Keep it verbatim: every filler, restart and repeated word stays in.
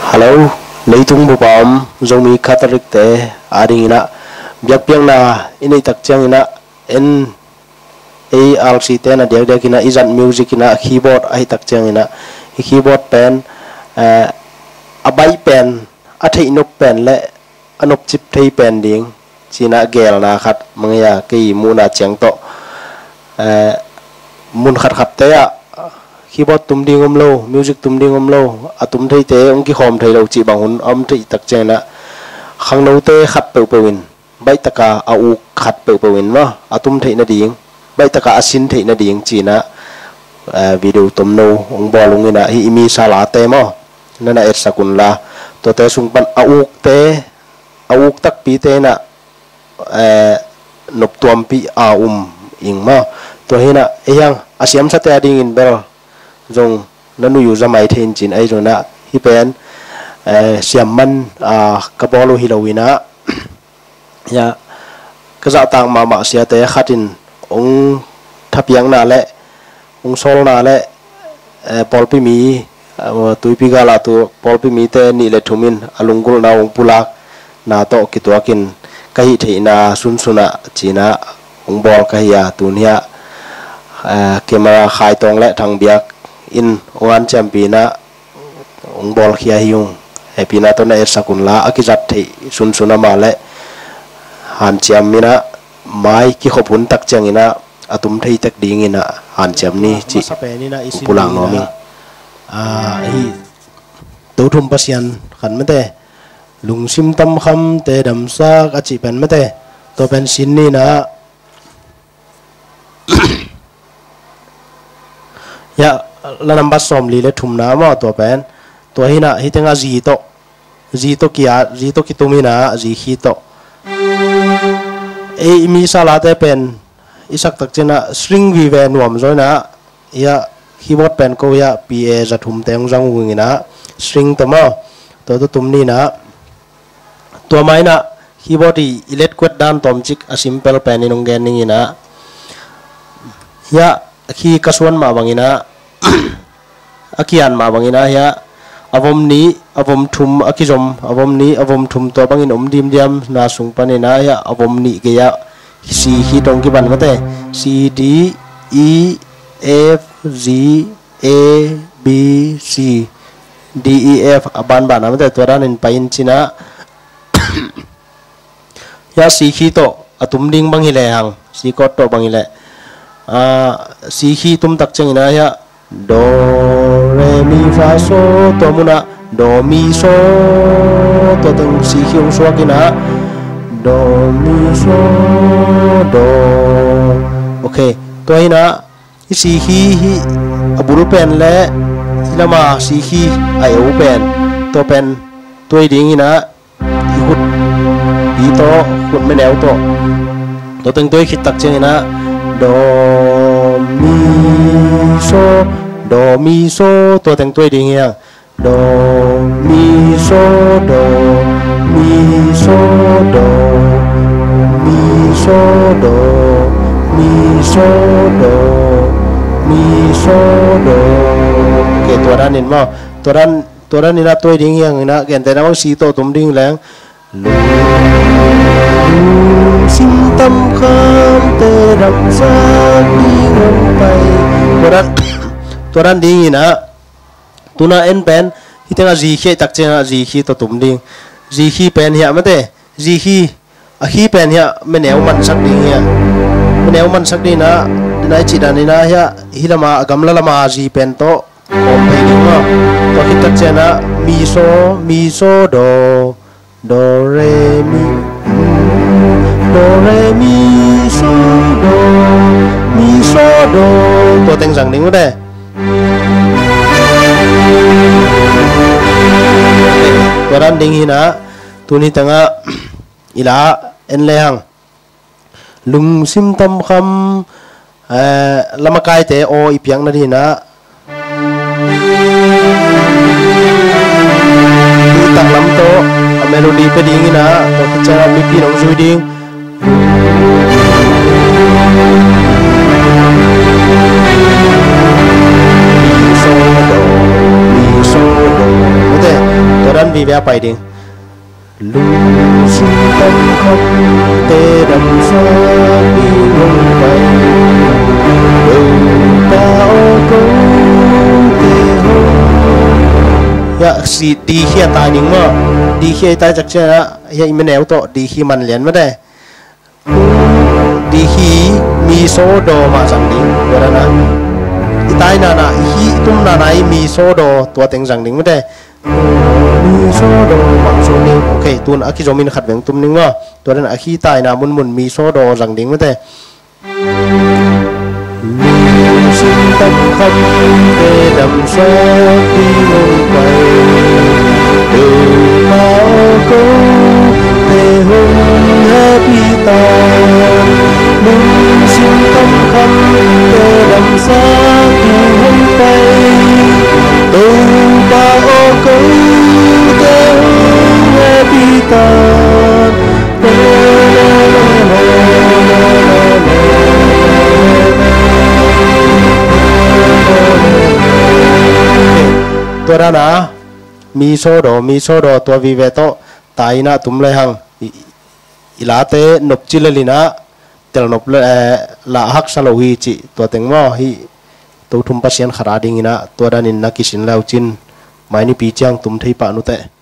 Hello, leitung bup a om Zomi Catholic te adingin ah biakpiakna i neih tak ciangin ah, en, ei R C te na diakdiakin ah i zat music in ah keyboard ahih tak ciangin ah, i keyboard pen, eh, a baih pen, a theih nop pen le a nopcip thei pen ding ci-in ah geelna khat mangei a, kei muhna ciang tawh, eh, mun khatkhat te ah keyboard tum ding om lo, music tum ding om lo, a tum theite hong kikhawm thei lo cih bang hun a om theih tak ciangin ah, khangnote khat peuhpeuh in, baih taka a uk khat peuhpeuh in maw, a tum theih nading, baih taka a sin theih nading ci-in ah, eh, video tomno hong bawl ung in ah, hih i misa late maw, na na etsak unla, tuate sung pan a ukte, a uk takpite in ah, eh, noptuampih a um ing maw. Tua hi in ah, ei hiang a siamsate adingin bel zong na nuih uh za mai thei in ci-in, ahi zongin ah hih pen, eh, siam man, ah, ka bawl uh hi lo in ah, ya, ka zahtak mahmah siate khat in hong thapiakna le hong sawlna le, eh, pawlpi mi, eh, tuipi gal ah tu pawlpi mite nih le thum in a lunggulhna hong pulakna tawh kituakin ka hih theihna sunsun ah ci-in ah hong bawl ka hi a, tuni ah, eh, camera Khai Tawng le Thang Biak in hong hanciampih in ah hong bawlkhia hi ung. Hehpihna tawh na etsak unla, a kizat theih sunsun a mah le hanciam in ah, mai kikhop hun tak ciangin ah a tum thei tek dingin ah hanciam ni cih pulak nuam ing. Ah, hih Tothum Pasian khan mate, lungsim tamkhamte damsak a cih pen mate, tua pen sin ni in ah, ya, la nambat sawmli le thumna maw, tua pen. Tua hi in ah, hih tengah zi tawh, zi tawh ki-at, zi tawh kitum hi in ah, zi khi tawh. Ei i misa late pen i sak tak ciangin ah string vive nuam zaw in ah, ya, keyboard pen ko, ya, P A za thumte hong zang uh ing in ah, string tawh maw, tua tawh tum ni in ah. Tua mah in ah keyboard i, i letkuat dan tawmcik a simple pen in hong gen ning in ah, ya, a khi ka suan mah bangin ah, a kian mah bangin ah, ya, a vom nih, a vom thum a kizom, a vom nih, a vom thum, tua bangin om dimdiamna sung panin ah, ya, a vom nih gei ah C khi tawh hong kipan mate, C, D, E, F, G, A, B, C, D, E, F, a banban ah mate, tua danin pai in ci-in ah, ya, C khi tawh a tum ding bang hi lehang, C chord tawh bang hi leh, ah, C khi tum tak ciangin ah, ya, do, re, mi, fa, so, tua mun ah do, mi, so, tua teng C khi hong suak in ah, do, mi, so, do. Ok, tua hi in ah, hih C khi, hih a bul pen le hih lama C khi a eu pen, tua pen tuai ding in ah, i khut pi tawh, khut meneu tawh, tua teng tuai khit tak ciangin ah, do, mi, so, do, mi, so, tua teng tuai ding hi hang. Do, mi, so, do, mi, so, do, mi, so, do, mi, so, do, mi, so, do. Ok, tua danin maw, tua dan, tua danin ah tuai ding hi hang in ah, gentehna bang C tawh tum ding leng, lungsim tamkhamte damsak ding hong pai. Tua dan, tua dan ding in ah, tu-in ah en pen, hih tengah G khi ahih tak ciangah G khi tawh tum ding. G khi pen hiah mate, G khi, a khi pen hiah meneu mansak ding hiah. Meneu mansak ding in ah, den a i cih dan in ah hiah, hih lama, a gamla lama G pen tawh kawm thei ding maw. Tua khit tak ciangin ah, mi, so, mi, so, do, do, re, mi, do, re, mi, so, do, mi, so, do. Tua teng zang ding uh te. Tua dan ding hi in ah, tuni tengah i la en lehang. Lungsim tamkham, eh, lamakaite aw i piak nading in ah, hih taklam tawh a melody pia ding in ah, tua khit ciangah mipi in hong zui ding. Mi, so, do, mi, so, do. Mate, tua Vive a pai ding. Lungsim tamkhamte damsakpi hong pai. Topa aw kote hong. Ya, si, di hi a tai ning maw. Di hi a i tai cak ciangin ah, ya i mineu tawh di hi man lian mate. Di hi mi saw daw mah zang ding, tua dan a. I taina na, i hi i tumna na i mi saw daw tua teng zang ding mate. Mi saw daw mah zang ding. Ok, tun a kizomin khat veng tum ding maw. Tua dan a hi taina munmun mi saw daw zang ding mate. Lungsim tamkhamte damsakpi hong pai. Topa aw kote hong hehpih ta. Lungsim tamkhamte damsakpi hong pai. Topa aw kote hong hehpih ta. Tua dan a, mi saw daw, mi saw daw tua vive tawh, taina tum le hang, i, i late nopci le lina, tel nop le, eh, la haksa lo hi cih, tua teng maw, hi, to thum Pasian khat a dingin ah, tua danin na kisin le uh cin, mai nipi ciang tum thei pah nute.